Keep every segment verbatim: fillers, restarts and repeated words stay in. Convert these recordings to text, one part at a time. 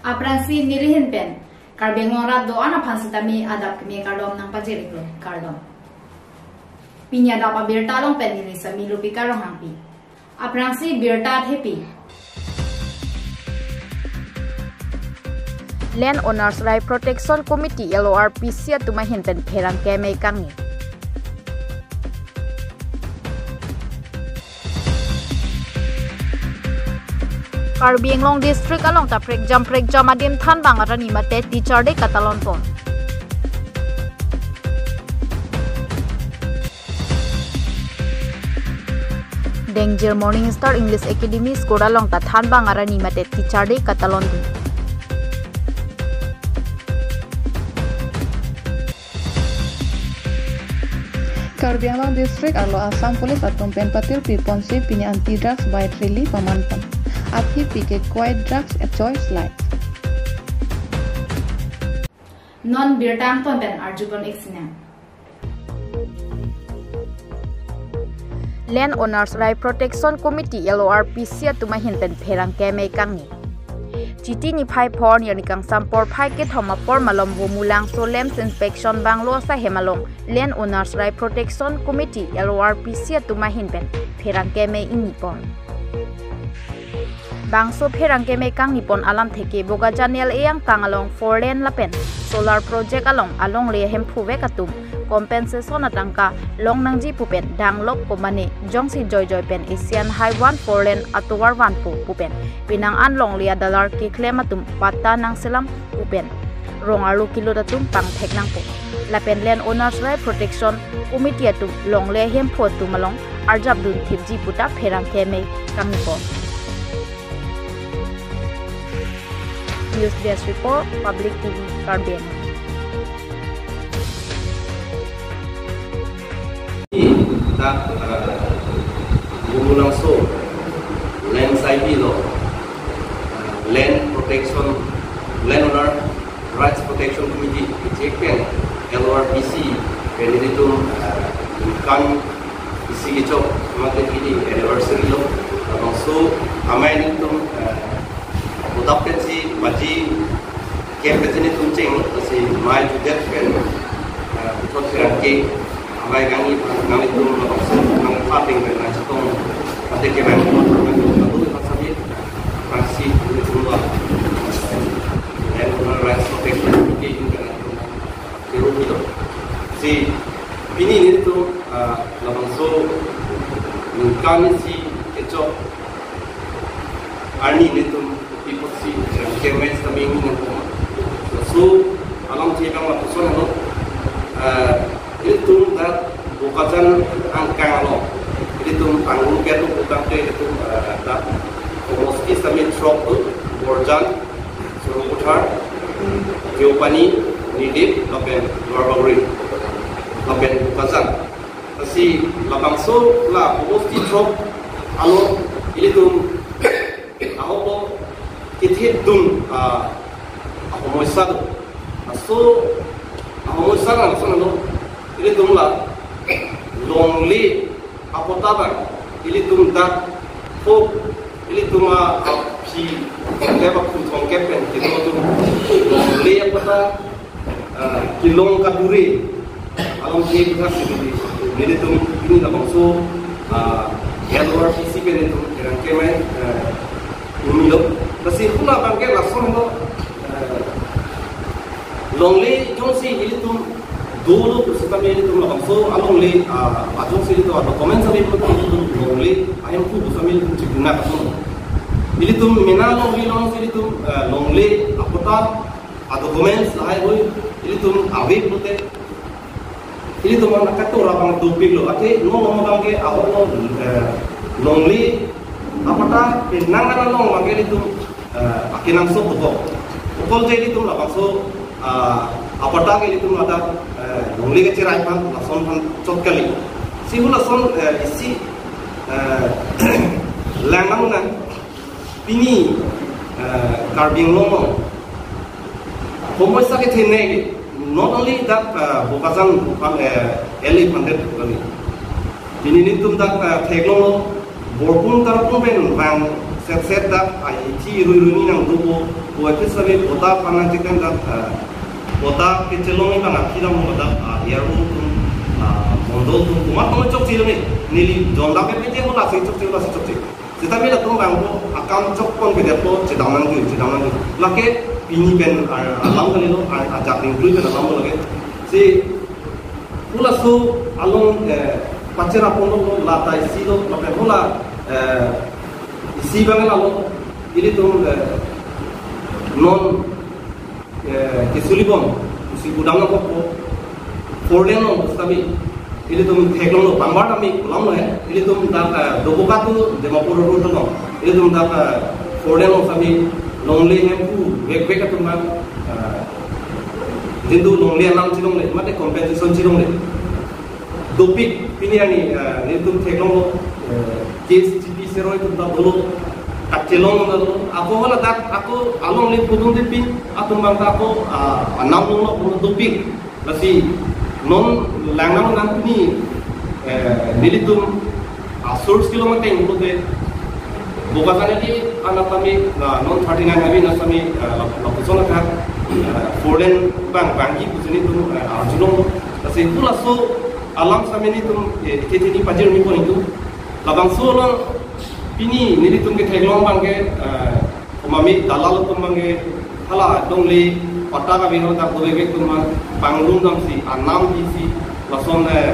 Aphrangsi neli ahin pen Karbi Anglong arat do-an aphan sitame adap keme kardom nangpajir-iklo, kardom. Pini adap abirta along pen neli Sami Lupika Ronghangpi. Aphrangsi birta thepi. Land Owners Right Protection Committee, L O R P C atum ahin pen pherangke amei kangni. Karbi Anglong District along ta prekjam prekjam adim thanbang arni mate Teacher Day katalon pon. Dengjir Morning Star English Academy School along ta thanbang arni mate Teacher Day katalon dun. Karbi Anglong District arlo Assam Police atum pen patirpi ponsi pini anti drugs bike rally paman pon. Athipik ke Quit Drugs, a Choice Life. Non birta angton pen arjupon-ik sinang. Land Owners Right Protection Committee, L O R P C atum ahin pen pherangke amei kangni. Chiti niphai phongo arni kangsam porphai kethom apor malom Vomulangso Lands Inspection Bungalow asahem along Land Owners Right Protection Committee, L O R P C atum ahin pen pherangke amei ingni pon. Bangso pherangke amei kangni pon alamthe ke Bokajan L A angkang along four lane lapen solar project along alongle ahemphu vek atum compensation atangka long nangji pu pen danglok komane jongsi joijoi pen Asian Highway one four lane atovar vanpo pu pen penang an longle adalar keklem atum patta nangselam pu pen rong arlo kelut atum pangthek nangpo. Lapen Land Owners Right Protection Committee atum longle ahemphu atum along arjap dun thipji puta pherangke amei kangni pon. News Desk Report, Public T V, Karbi Anglong. Dak, eh, Vomulangso Land Society lo, eh, Land Protection, Land Owner Rights Protection Committee, kechek pen L O R P C pen ilitum, eh, ningkan isi kechok mate pini anniversary lo. Labangso amei nelitum, eh, odap pensi baji kem pensi nelitum cheng, lasi amei judet pen, eh, puthot pherangke amei kangni aphan nanglitum labangso nangpateng pen nangchetong mate kevang nangtum kadu imat sabi, aphrangsi nelitum la, eh, Land Owner Rights Protection Committee pen nangtum kero pilo. Si pini nelitum, ah, labangso ningkan isi kechok arni nelitum pi apotsi kemai sitame ingni nangkoma. So alamthe abang lapuson lo, ah, ilitum dak Bokajan angkang along ilitum tanglo ketu putang ke ilitum, ah, dak homosti sitame throk do, Borjan, Sarupathar, Deopani, Nidip, lapen Duar Bagori, lapen Bokajan. Lasi labangso la homosti throk along ilitum ahok lo kethedun, ah, ahomoisa do. Laso ahomoisa lason lo, ilitum la longle apatta abang ilitum dak thok, ilitum a, aphi, kep aphu thomkep pen kedo atum longle apatta, ah, kelong kadure alamthe dak si nelitum pini labangso, ah, L O R P C pen nelitum pherangke amei, ah, ingni lo. Lasi hula abang ke lason lo, eh, longle jongsi ilitum dolo pu sitame ilitum labangso alongle, ah, ajongsi ilitum adocument sitame ilitum longle ahemphu pu sitame ilitum chikuna kasong. Ilitum mena longle alongsi ilitum, eh, longle apatta, adocument lahai hui ilitum ave pute ilitum aphan katora abang dopiklo, ate non non abang ke ahok lo, eh, longle apatta penang an along abang ke ilitum, eh, akenangsot dokok. Okol je ilitum labangso, ah, apatta ke ilitum ladak, eh, longle kacherai aphan lason aphan chot kali. Si hulason, eh, isi, eh, lang nangnang. Pini, eh, Karbi Anglong along homoisa kethenei, not only that, eh, Bokajan, eh, L A hundred kali. Pini nelitum dak, eh, theklonglo, Borpung Tarpung pen vang set set dak, ah, ithi rui rui ni nangdopo, Wajib sabi patta aphan nangchekang dak, ah, patta kechelong abang aphi dam ho dak, ah, A R O atum, ah, mondol atum, komat komat chokche lo ne, neli jondam pepete ho lasi chokche, lasi chokche. Seta me latum abang ko akam chokpon pete ko chedam nangji, chedam nangji. Lake pini pen, ah, alam kalilo, ah, ajak ning tui pen alam lake. Si halaso along, eh, pacheraponlo, lata isi lo, lapen hala, eh, isi abang lalo, ilitum, eh, non, eh, kesulibom, si udang lo ko, four lane lo, seta me, ilitum theklonglo, bangbar tame, kolam lo he, ilitum dak, eh, Doboka to Dimapur road lo, ilitum dak, eh, four lane lo seta me, longle Hemphu, vek vek atum abang, eh, jintu longle anam chelongle, mate compensation chelongle. Dopik, pini arni, eh, nelitum theklonglo, eh, K S G P seroi atum ta dolo, kachelong ta dolo, ako hala dak, ako along le pudun de pin, atum abang ta ako, ah, anam longlo, dopik. Lasi non lang nang nang pini, eh, nelitum, ah, source kilo mateng pulote, Bokajan Valley anat tame, ah, non thirty-nine highway anat tame, ah, lap-, lapuson akat, ah, four lane abang, abang ki pusi nelitum, ah, arjulong. Lasi halaso alam seta me nelitum, eh, kechini pajir ni pon itum. Labangso along pini nelitum ketheklong abang ke, ah, mami dalal atum abang ke hala longle patta kave hala dak dovek vek atum abang pangrum damsi, anam disi, lason, eh,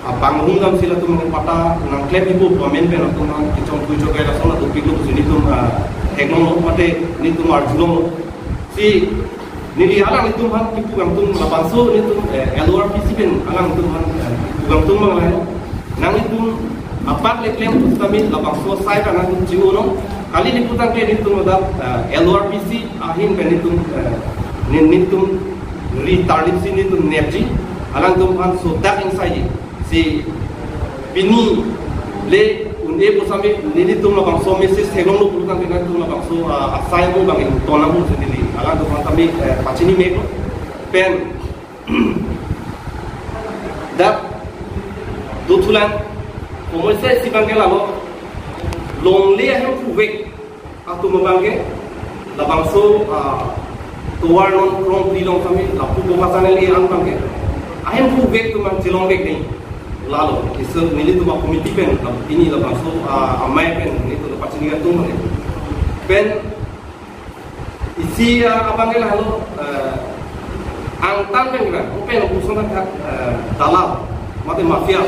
ah, pangrum damsi latum abang patta nangklem ipo pamen pen atum abang kechongpui chokai lason atum dopiklo pusi nelitum, ah, theklonglo mate nelitum arjulonglo. Si neli alanglitum aphan kipu kangtung labangso nelitum, eh, L O R P C pen alanglitum aphan, eh, kipu kangtung abang lahenlo. Nanglitum apak le klem pusitame labangso asai ta nangtum chi-o non. Kali le putangte nelitum ladak, eh, L O R P C ahin pen nelitum, eh, ne-, nelitum ri tarlipsi nelitum nepji. Alangtum aphan sodak ingsaiji. Si pini le un-e pusitame nelitum labangso message theklonglo pulotangte nangtum labangso, ah, asai mo abang ington nangpo pusi neli alangtum aphan tame, eh, pachini meklo. Pen dak dothulang, komoisa isi abang ke lalo, longle ahemphu vek atum abang ke labangso, ah, tovar non krong pri long kami, lapu Bokajan Valley an abang ke ahemphu vek atum abang chelong vek nangji. Lalo, isi nelitum a-committee pen, lap-, pini labangso, ah, amei pen, nelitum pachini kangtung abang ke. Pen isi, ah, abang ke lalo, eh, angtan pen kira, open opuson tangka, eh, dalal, mate mafia.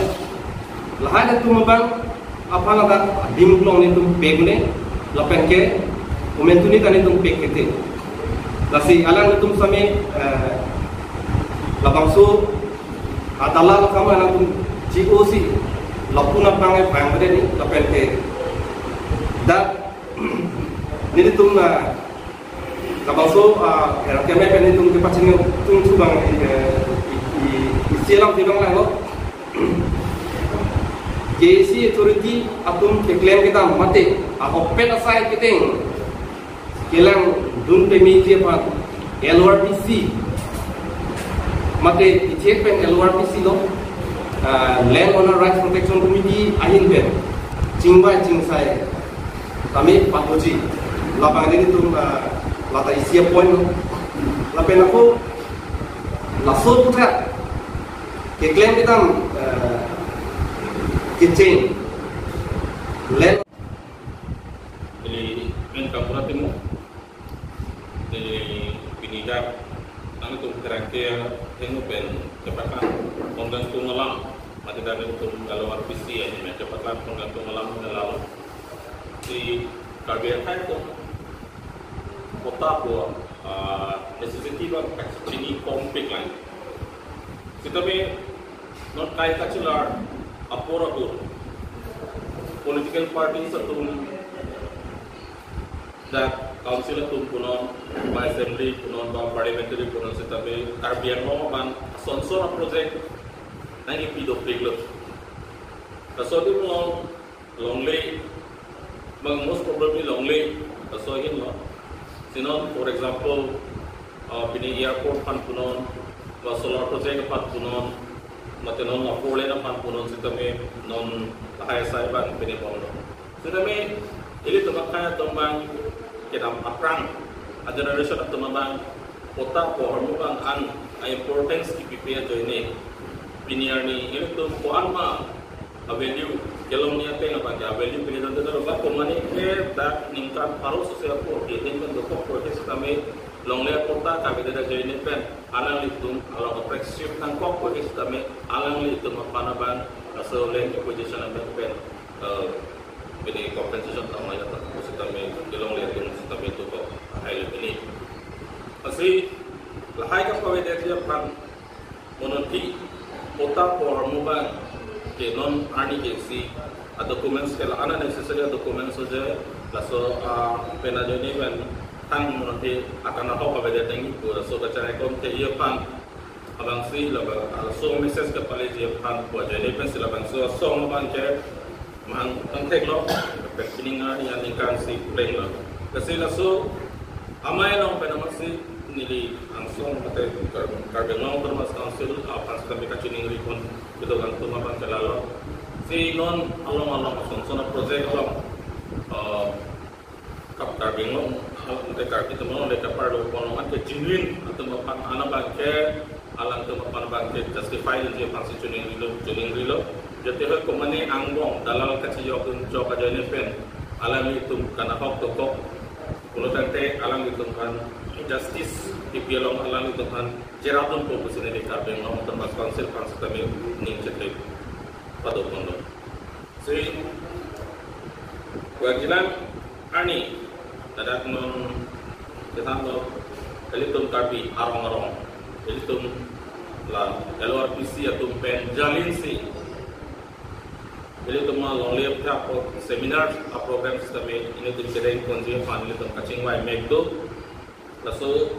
Lahai atum abang aphan ladak adim klong nelitum pek ne, lapen ke, komentu ni ta nelitum pek kete. Lasi alanglitum seta me, eh, labangso adalal akam alangtum chi-o si, lapu nangpang e pang bede ni, lapen ke. Dak nelitum na, labangso, ah, era keme pen nelitum kepachini kangtung abang, eh, i, i, isi alam abang lalo. K A C authority atum keklem kedam mate, ah, open asai keteng kelangdun pemeji aphan L O R P C mate ichet pen L O R P C lo, ah, Land Owner Rights Protection Committee ahin pen chingvai chingsai tame patoji. Labang nelitum, ah, lata isi a-point lo. Lapen ako laso aputhak keklem kedam, ah, kecheng Land Ili men kampura timu. Ili pini dak nangtum kerangke henu pen cepakan pon kangtung alam. Mati dak nangtum kalau R P C ya, ini cepakan pon kangtung alam, lalu si Karbi akhai atum patta pu, ah, necessity abang kachini kompik lang. Sitame non kai kachelar apor apor political parties atum, dak council atum punon, ba assembly punon, ba parliamentary punon, sitame Karbi Anglong abang son son a-project nangkipi dopik lo. Laso adim along longle, abang most probably longle, laso ahin lo. Si non, for example, ah, pini airport aphan punon, ba solar project aphan punon, mate non a-four lane aphan punon, sitame non lahai asai abang pini bomlo. Sitame ilitum akhai atum abang kedam aphrang A generation atum abang patta pu ahormu abang an a importance kipipe ajoine pini arni ilitum ko-an ma a value kelongji ateng abang ke a value pini dante dalo ba komane ke dak ningkan pharo sose apo ke din pen dokok pro ke sitame longle patta kavedet ajoine pen alanglitum along apprenticeship nangkok pro ke sitame alanglitum aphan abang laso land acquisition abang pen eh, pini compensation tanglo ya ta sitame kelongle atum sitame dokok hai le pini. Lasi lahai kapavedetji aphan mononti patta pu ahormu abang ke non arni ke isi a documents ke la unnecessary a documents ajoine laso a pen ajoine pen thang mononti akan ahok avedet nangji pu laso kacharaikom ke aphan abangsi labang laso message kapaleji aphan pu ajoine pensi labangso asong abang ke mahang tangtheklo pen pini arni aningkan si plenglo. Lasi laso amei along pen amatsi neli angsong mate Kar- Karbi Anglong Autonomous Council aphan sitame kachiningri pon kedo atum abang ke lalo. Si non along along ason son a project along eh, kap Karbi Anglong hal mate Karbi atum along le kaparlo pon along ke genuine atum aphan an abang ke alangtum aphan abang ke justify dunji aphansi chiningrilo chiningrilo. Jate ho komane angbong dalal kachijokdun jok ajoine pen alanglitum kanahok dokok pulo tangte alanglitum aphan justice kipi along alanglitum aphan cherapdunpo pusi neli Karbi Anglong Autonomous Council aphan sitame ning chethe pado ponlo. Si wajilan arni ladak non kethanlo ilitum Karbi arong arong ilitum la L O R P C atum pen jalinsi ilitum ma longle aphuthak seminar a program sitame ilitum kereng ponji aphan ilitum kachingvai mek do. Laso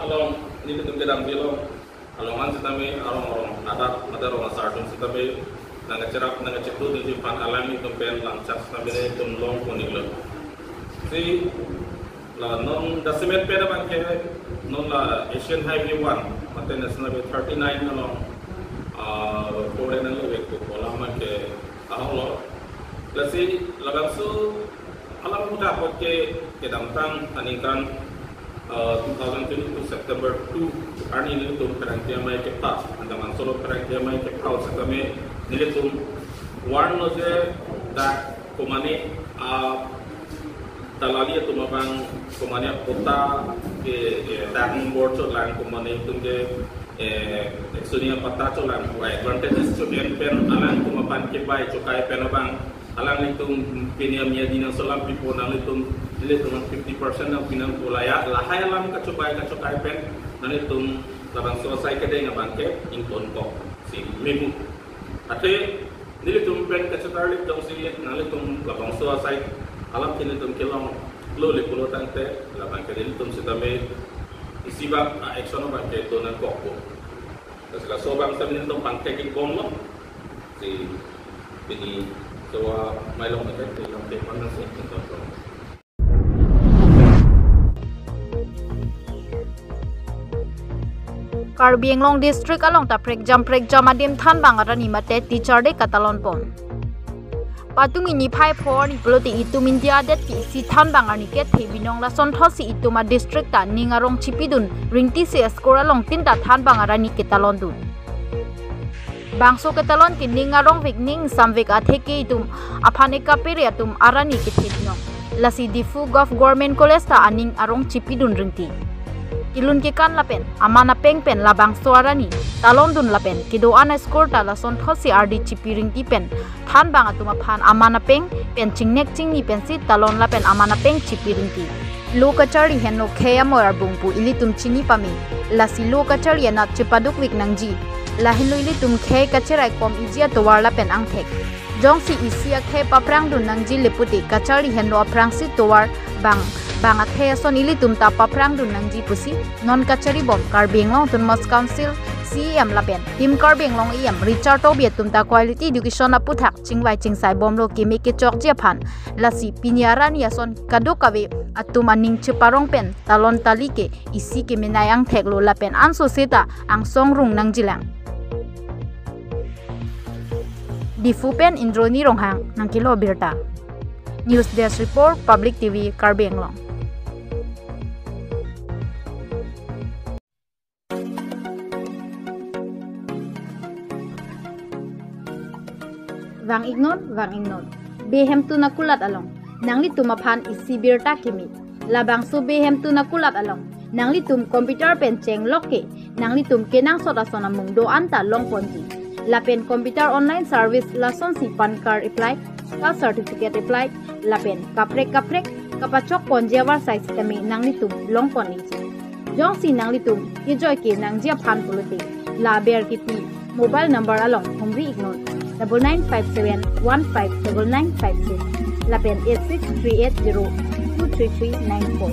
along nelitum kedamji along along an sitame arong arong ladak mate arong asar atum sitame nangkacherap nangkachepudunji aphan alanglitum pen langchak sitame nelitum long pon-iklo. Si la non jasemet pen abang ke non la Asian Highway one mate National Highway thirty-nine along ah four lane nangvek pu pu alam abang ke ahoklo. Lasi labangso alam ahut apot ke kedamtang aningkan eh, two thousand twenty-two September two arni nelitum pherangke amei kepha, anta mansolo pherangke amei kepha sitame nelitum warn lo je dak komane a dalali atum abang komane patta ke ke dak bor chotlang komane atum ke eh, action a patta chotlang pu advantages cho-en pen alangtum aphan kebai chokai pen abang alanglitum pini amia dinang selam pipo nanglitum nelitum fifty percent nangpi nangpo la ya lahai alam kachobai kachokai pen nanglitum labangso asai kedeng abang ke ingtonkok si memu. Athe nelitum pen kachetarlip jongsi nanglitum labangso asai alam ke nelitum kelonglo le pulo tangte labang ke nelitum sitame isi bak a action abang ke do nangkokpo. Lasi laso abang sitame nelitum pangthek-ik bomlo. Si pini so amei along mate pini along te pan nasi nelitum. Karbi Anglong District along ta prekjam prekjam adim thanbang arani mate Teacher Day katalon pon. Patumi niphai pho arni pulote itum India adet ke isi thanbang arni kethe binong lasonthotsi itum a district ta ning arong chipidun ringtisi school along tin ta thanbang arani ketalondun. Bangso ketalon ke ning arongvek ning samvek atheke itum aphan ekapere atum arani kethe binong. Lasi Diphu Govt Government College ta aning arong chipidun ringti. Kelun kekan lapen aman apeng pen labangso arani talondun lapen kedo-an a school ta lasonthotsi ardi chipi ringti pen thanbang atum aphan aman apeng pen chingnek chingni pensi talon lapen aman apeng chipi ringti. Lo kacharli henlo khei amoi arbung pu ilitum chini pame. Lasi lo kacharli anat chepadukvek nangji. Lahenlo ilitum khei kacherai kom iji atovar lapen angthek. Jongsi isi akhei paprangdun nangji le pute kacharli henlo aphrangsi tovar bang bang akhei ason ilitum ta paprangdun nangji pusi non kachari bom Karbi Anglong Autonomous Council C E M lapen Team Karbi Anglong E M Richard Tokbi atum ta quality education aphuthak chingvai chingsai bomlo keme kechokji aphan. Lasi pini arani ason kadokave atum aning cheparong pen talon tali ke isi kemenei angtheklo lapen anso seta angsong rung nangjilang. Diphu pen Indroni Ronghang nangkelo birta. News Desk Report, Public T V, Karbi Anglong. Vang-iknon, vang-iknon. Behemtun akulat along nanglitum aphan isi birta kimi. Labangso behemtun akulat along nanglitum computer pen chenglok ke nanglitum kenangsot ason amung do-an ta longponji. Lapen computer online service lasonsi PAN card apply, caste certificate apply, lapen kaprek kaprek kapachokponji avarsai sitame nanglitum longpon-ikji. Jongsi nanglitum kejoi ke nangji aphan pulote, la aber kipi mobile number along humri-iknon, double nine five seven one five double nine five six lapen eight six three eight zero two three three nine four.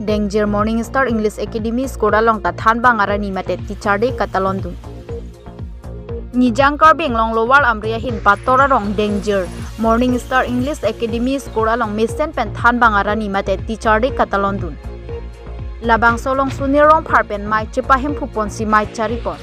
Dengjir Morning Star English Academy School along ta thanbang arani mate Teacher Day katalondun. Nijang Karbi Anglong Lower Amri ahin pator arong Dengjir Morning Star English Academy School along mesen pen thanbang arani mate Teacher Day katalondun. Labangso along Sunil Rongphar pen mei chepahemphuponsi mei charipon.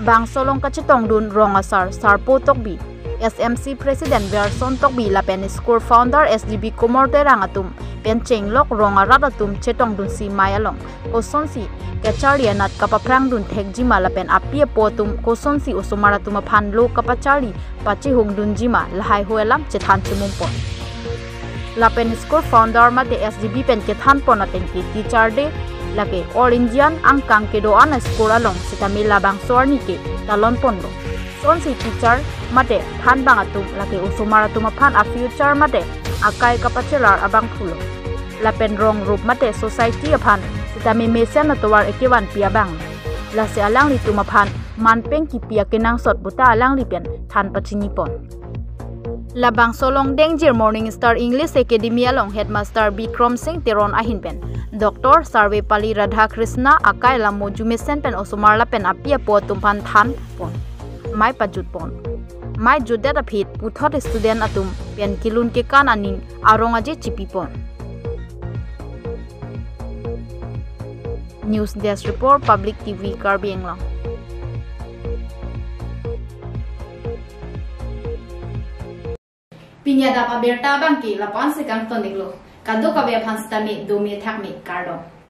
Bangso along kachetongdun rong asar Sarpo Tokbi, S M C President Verson Tokbi lapen school founder S D B Komor Terang atum pen chenglok rong arat atum chetongdunsi mei along kosonsi kacharli anat kapaphrangdun thekjima lapen api apo atum kosonsi osomar atum aphan lo kapacharli pachihungdunjima lahai ho alam chethan chemumpon. Lapen school founder mate S D B pen kethanpon ateng ke Teacher Day lake All Indian angkang kedo-an school along sitame labangso arni ke talonponlo. Sonsi teacher mate thanbang atum lake osomar atum aphan a future mate akai kapachelar abangphulo. Lapen rong rup mate society aphan sitame mesen atovar ekevanpi abang. Lasi alanglitum aphan manpeng kipi akenangsot puta alangli pen than pachinipon. Labangso along Dengjir Morning Star English Academy along Headmaster Bikram Singh Teron ahin pen Doctor Sarvepalli Radhakrishna akai lam moju mesen pen osomar lapen api apo atum aphan thanpon, mei pajutpon. Mei jutdet aphi puthot student atum pen kelun kekan aning arong aje chipipon. News Desk Report, Public T V Karbi Anglong. Pini adap abirta abang ke lapu-an si kangton-iklo. Kadokave aphan sitame dome thakme, kardom.